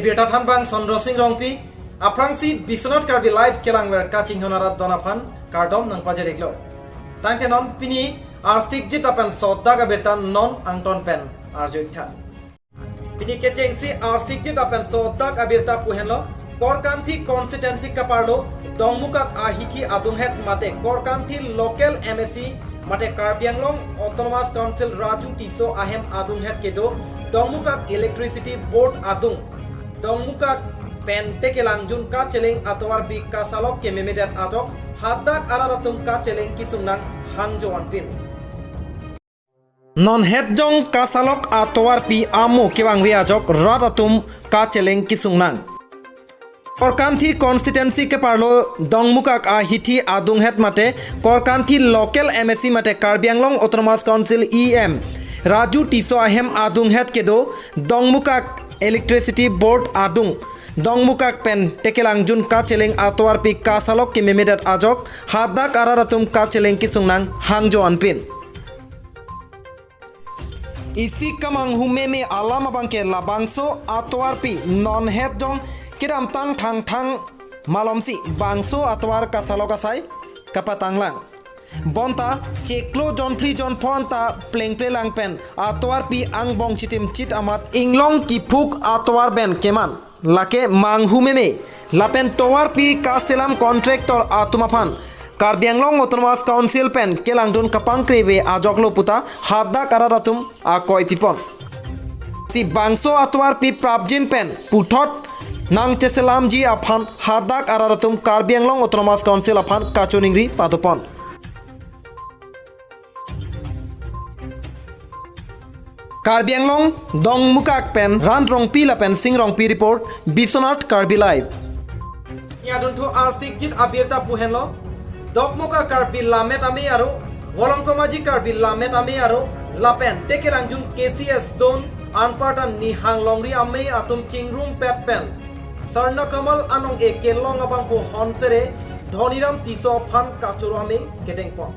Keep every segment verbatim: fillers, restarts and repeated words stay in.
Birta thanbang Chandra Singh Rongpi, aphrangsi Biswanath Karbi Live kelangver kachinghon arat don aphan kardom nangpajir-iklo. Tangte non pini arsikjit lapen sodak abirta non angton pen arju-iktha. Pini kechengsi arsikjit lapen sodak abirta pu henlo, Korkanthi constituency keparlo Dongmukak ahithi adunghet mate Korkanthi local M A C mate Karbi Anglong Autonomous Council Raju Tisso ahem adunghet kedo Dongmukak Electricity Board adung Dongmukak pen tekelangjun kacheleng atovarpi kasalok kememedet ajok hadak arat atum kacheleng kesung nanghangjo anpin. Non hetjong kasalok atovarpi amo kevangve ajok rat atum kacheleng kesung nang. Korkanthi constituency keparlo Dongmukak ahithi adunghet mate Korkanthi local M A C mate Karbi Anglong Autonomous Council E M Raju Tisso ahem adunghet kedo Dongmukak Electricity Board adung Dongmukak pen tekelangjun kacheleng atovarpi kasalok kememedet ajok hadak arat atum kacheleng kesung nanghangjo anpin. Isi kemanghu meme alam abangke labangso atovarpi non hetjong kedamtang Thangthang malomsi bangso atovar kasalok asai kapatanglang. Bonta chiklo jonphli jonpho anta plengple lang pen atovarpi angbong chitimchit amat inglong kiphuk atovar pen keman. Lake manghu meme lapen tovarpi kaselam contractor atum aphan Karbi Anglong Autonomous Council pen kelangjun kapangkreve ajoklo puta hadak arat atum akoi pipon. Si bangso atovarpi prapjin pen puthot nangcheselamji aphan hadak arat atum Karbi Anglong Autonomous Council aphan kachiningri padopon. Karbi Anglong, Dongmukak pen Ran Rongpi lapen Sing Rongpi report, Biswanath Karbi Live. Niadunthu arsikjit abirta pu henlo, Dokmoka Karbi Lammet Amei aro, Volongkomaji Karbi Lammet Amei aro, lapen tekelangjun K C S zone, anparta Nihang Longri Amei atum chingrumpet pen Sarna Kamal anong-e kelong abangphu Honsere Dhoniram Tisso aphan kachoro amei kedengpon.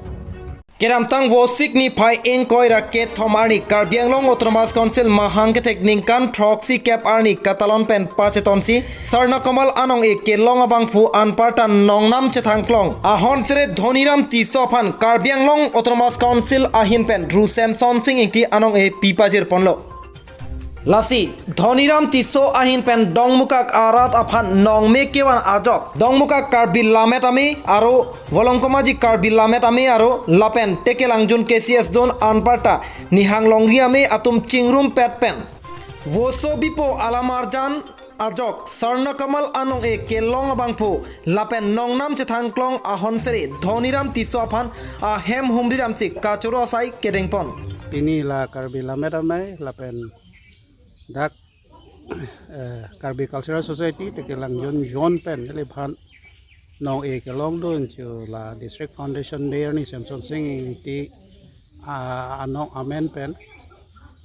Kedamtang Vosik niphai ingkoi ra kethom arni Karbi Anglong Autonomous Council mahang kethek ningkan throksi kep arni katalon pen pachetonsi Sarna Kamal anong-e kelong abangphu anparta nongnam chethangklong a Honsere Dhoniram Tisso aphan Karbi Anglong Autonomous Council ahin pen Ru Semson Sing Ingti anong-e pipajirponlo. Lasi Dhoniram Tisso ahin pen Dongmukak arat aphan nongme kevan ajok Dongmukak Karbi Lammet Amei aro Volongkomaji Karbi Lammet Amei aro lapen tekelangjun K C S zone anparta Nihang Longri Amei atum chingrumpet pen Voso Bipo alam arjan ajok Sarna Kamal anong-e kelong abangphu lapen nongnam chethangklong a Honsere Dhoniram Tisso aphan ahem humri damsi kachoro asai kedengpon. Pini la Karbi Lammet Amei lapen dak, eh, Karbi Cultural Society tekelangjun zone pen neliphan nong-e kelongdun chu la District Foundation Day arni Semson Sing Ingti, ah, anong amen pen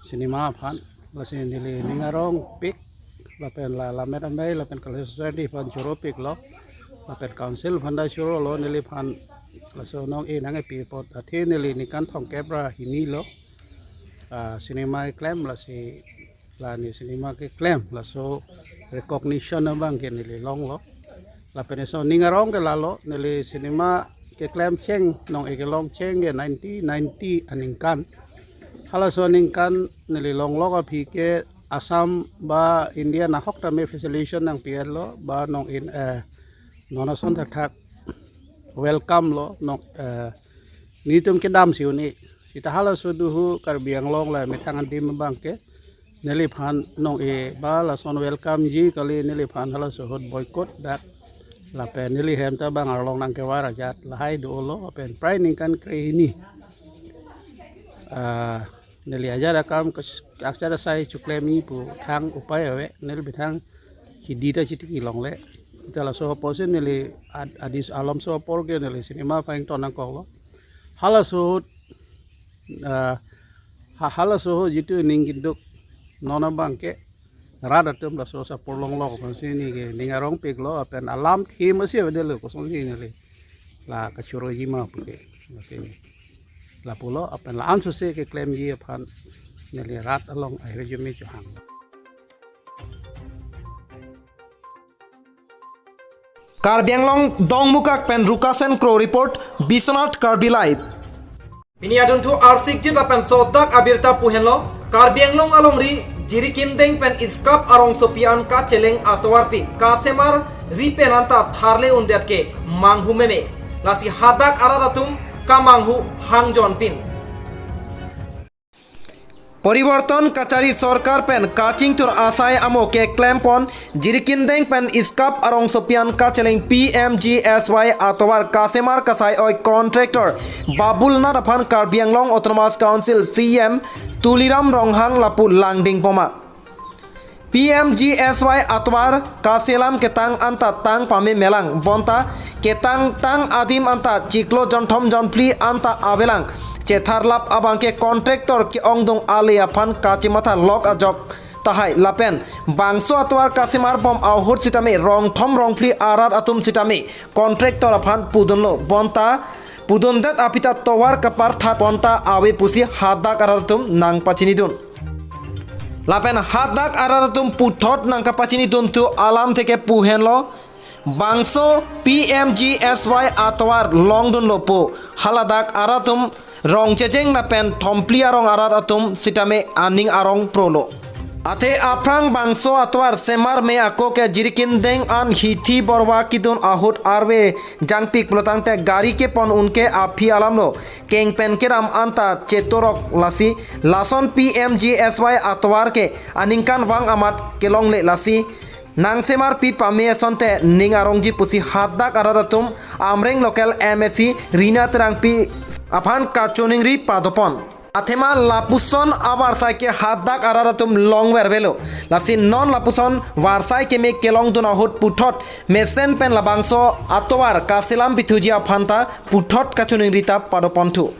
cinema aphan lasi neli ning arongpik lapen la Lammet Amei lapen Cultural Society aphan choropiklo lapen council aphan ta chorolo neliphan laso nong-e nangkepi apot athe neli ningkan thomkep ra hini lo, ah, cinema keklem lasi la ne cinema keklem laso recognition abangke neli longlo. Lapen laso ning arong ke lalo neli cinema keklem cheng nong-e kelong cheng ke nineteen ninety aningkan. Halaso aningkan neli longlok aphi ke Assam ba India nahok tame facilitation nangpi-etlo ba nong-e, eh, non ason thakthak welcome lo nong, eh, nelitum kedamsi un-e. Seta halaso duhu Karbi Anglong la methang adim abangke neliphan nong-e ba lason welcomeji kali neliphan halaso ahut boycott dak lapen neli hem ta bang arlong nangkevar ajat lahai dolo lapen prai ningkan krehini, ah, neli ajat akam kes-, ajat asai choklemji pu thang upai ave, neli bithang hidi ta chitiki longle. Ta laso apotsi neli ad-, adis alomso apor ke neli cinema aphan ton nangkoklo. Halaso ahut, ah, ha-, halaso ahut jitu ning keduk non abangke rat atum laso asapor longlok aphansi neke ning arongpiklo lapen alam thim asi avedetlo kosonsi neli la kachoroji ma puke. Lasi lapulo lapen la-an sose keklemji aphan neli rat along ahirjume chohang. Karbi Anglong Dongmukak pen Rukasen Kro report, Biswanath Karbi Live. Pini adunthu arsikjit lapen sodak abirta pu henlo, Karbi Anglong alongri Jirikindeng pen Iskap arongsopi an kacheleng atovarpi kasemar ri pen anta tharle undet ke manghu meme. Lasi hadak arat atum kamanghu hangjon pin. Poriborton kachari sorkar pen kachingthur asai amo keklempon Jirikindeng pen Iskap arongsopi an kacheleng P M G S Y atovar kasemar kasai oi contractor Babul Nath aphan Karbi Anglong Autonomous Council C E M Tuliram Ronghang lapu langding poma. P M G S Y atovar kaselam ketang anta tang pame melang bonta ketang tang adim anta chiklo jonthom jonphli anta avelang chetharlap abangke contractor ke-ongdung ale aphan kachimatha lok ajok tahai lapen bangso atovar kasemar bom ahut sitame rongthom rongphli arat atum sitame contractor aphan pudunlo bonta pudundet apita tovar kaparthat bonta ave pusi hadak arat atum nangpachinidun. Lapen hadak arat atum puthot nangkapachinidun thu alam theke pu henlo. Bangso P M G S Y atovar longdunlo pu haladak arat atum rong checheng lapen thomphli arong arat atum sitame aning arong prolo. Athe aphrang bangso atovar semar me ako ke Jirikindeng an hithi borwa kidun ahut arve jangpik pulotangte gari kepon unke aphi alamlo keng pen kedam anta chetorok lasi lason P M G S Y atovar ke aningkanvang amat kelongle lasi nangsemarpi pame asonte ning arongji pusi hadak arat atum Amreng local M A C Rina Terangpi aphan kachiningri padopon. Athema lapuson avarsai ke hadak arat atum longvervelo. Lasi non lapuson varsai keme kelongdun ahut puthot mesen pen labangso atovar kaselam pithuji aphanta puthot kachiningri ta padoponthu.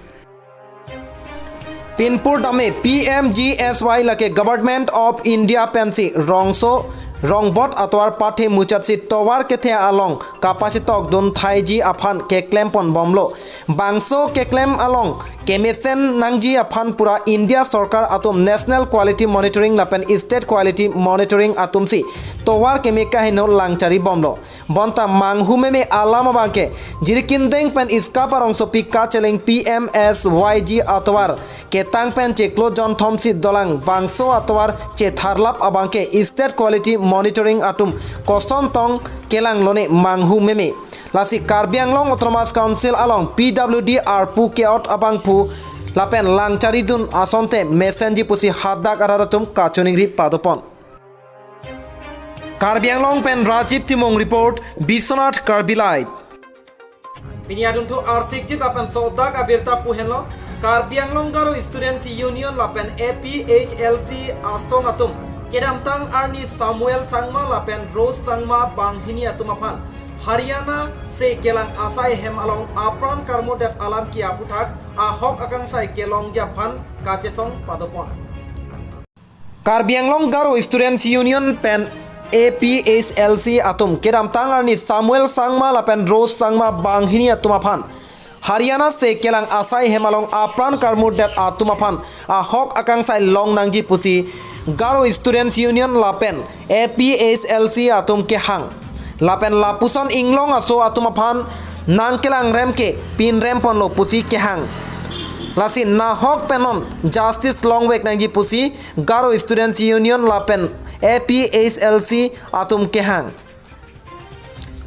Pinpur dame P M G S Y lake Government of India pensi rongso rongbot atovar pathe muchatsi tovar kethe along kapachitokdun thaiji aphan keklempon bomlo. Bangso keklem along kemesen nangji aphan pura India sorkar atum National Quality Monitoring lapen State Quality Monitoring atumsi tovar keme kaheno langchari bomlo. Bonta manghu meme alam abangke Jirikindeng pen Iskap arongsopi kacheleng P M S Y G atovar ketang pen chiklo jonthomsi dolang bangso atovar chetharlap abangke State Quality Monitoring atum koson tong kelanglone manghu meme. Lasi Karbi Anglong Autonomous Council along P W D arpu ke-ot abangphu lapen langcharidun asonte mesenji pusi hadak arat atum kachiningri padopon. Karbi Anglong pen Rajiv Timung report, Biswanath Karbi Live. Pini adunthu arsikjit lapen sodak abirta pu henlo, Karbi Anglong Garo Students Union lapen A P H L C asong atum kedamtang arni Samuel Sangma lapen Rose Sangma banghini atum aphan Haryana se kelang asai hem along apran karmudet alam ke aputhak ahok akangsai kelongji aphan kachesong padopon. Karbi Anglong Garo Students Union pen A P H L C atum kedamtang arni Samuel Sangma lapen Rose Sangma banghini atum aphan Haryana se kelang asai hem along apran karmudet atum aphan ahok akangsai longnangji pusi Garo Students Union lapen A P H L C atum kehang. Lapen lapuson inglong aso atum aphan nangkelangrem ke pinremponlo pusi kehang. Lasi nahok pen non justice longvek nangji pusi Garo Students Union lapen A P H L C atum kehang.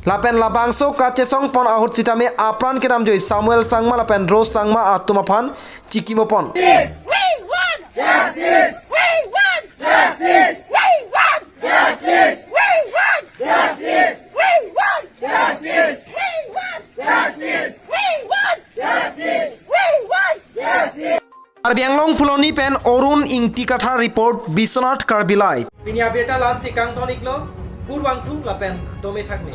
Lapen labangso kachesongpon ahut sitame apran kedamjoi Samuel Sangma lapen Rose Sangma atum aphan chikimopon. We want justice! We want justice! We want justice! We want justice! We want justice! We want justice! We want justice! We want justice! Karbi Anglong Phuloni pen Arun Ingti Kathar report, Biswanath Karbi Live. Pini abirta la-ansi kangton-iklo, kurvangthu lapen dome thakme.